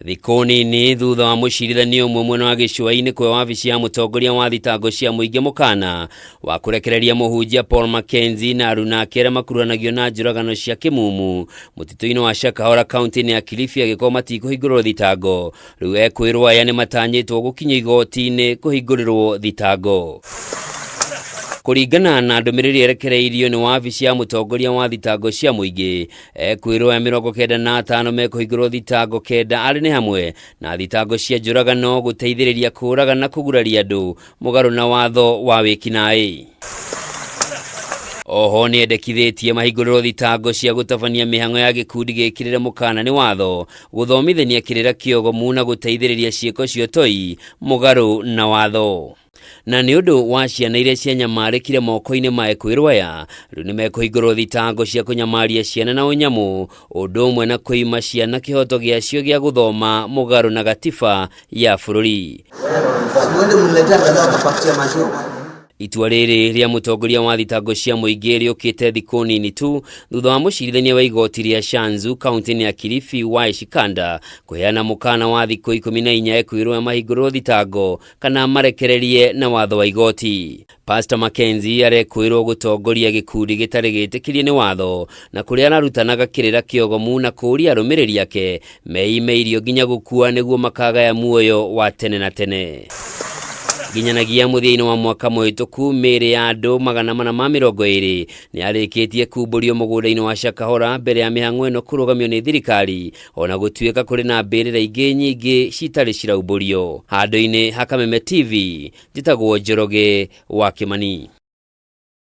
Thikũ nini thutha wa mũcirithania ũmwe mwena wa gĩcũa-inĩ kũhe wabici ya mũtongoria wa thitango cia mũingĩ mũkana wa kũrekereria mũhunjia Paul Mackenzie na aruna ake arĩa makuruhanagio na njũragano cia kĩmumu mũtitũ-inĩ wa Shakahola kaunti-inĩ ya Kilifi angĩkorwo matikũhingũrĩrwo thitango. Rĩu ekwĩrwo aya nĩ matanyĩtwo gũkinyio igoti-inĩ kũhingũrĩrwo thitango. Kũringana na ndũmĩrĩri ĩrekereirio nĩ wabici ya mũtongoria wa thitango cia mũingĩ, ekwĩrwo aya 95 mekũhingũrwo thitango 9 arĩ nĩ hamwe na thitango cia njũragano, gũteithĩrĩria kũũraga na kũguraria andũ mũgarũ na watho wa wĩkinaĩ. Oho nĩ endekithĩtie mahingũrĩrwo thitango cia gũtabania mĩhang'o ya gĩkundi gĩkĩrĩre mũkana nĩ watho, gũthomithania kĩrĩra kĩogomu na gũteithĩrĩria ciĩko cia ũtoi mũgarũ na watho. Na nĩ ũndũ wa ciana iria cianyamarĩkire moko-inĩ ma ekwĩrwo aya, rĩu nĩ mekũhingũrwo thitango cia kũnyamaria ciana na ũnyamũ, ũndũ ũmwe na kũima ciana kĩhoto gĩacio gĩa gũthoma mũgarũ na gatiba ya bũrũri. Mwende mniletea angalau akapatia maziwa. Itua rĩrĩ rĩa mũtongoria wa thitango cia mũingĩ rĩũkĩte thikũ nini tu thutha wa mũcirithania wa igoti rĩa Shanzu kaunti-inĩ ya Kilifi wa Shikanda kũheana mũkana wa thikũ 14 ekwĩrwo mahingũrĩrwo thitango kana marekererie na watho wa igoti. Pastor Mackenzie arekwĩrwo gũtongoria gĩkundi gĩtarĩ gĩtĩkĩrie nĩ watho na kũrĩa ararutanaga kĩrĩra kĩogomu na kũũria arũmĩrĩri ake meime irio nginya gũkua nĩguo makagaya muoyo wa tene na tene. Nginyanagia mũthia-inĩ wa mwaka mũhĩtũku mĩĩrĩ ya andũ 420 nĩ yarĩkĩtie kumbũrio mũgũnda-inĩ wa Shakahola mbere ya mĩhang'o ĩno kũrũgamio nĩ thirikari ona gũtuĩka kũrĩ na mbĩrĩra ingĩ nyingĩ citarĩ ciraumbũrio. Handũ-inĩ ha Kameme TV, njĩtagwo Njoroge wa Kĩmani.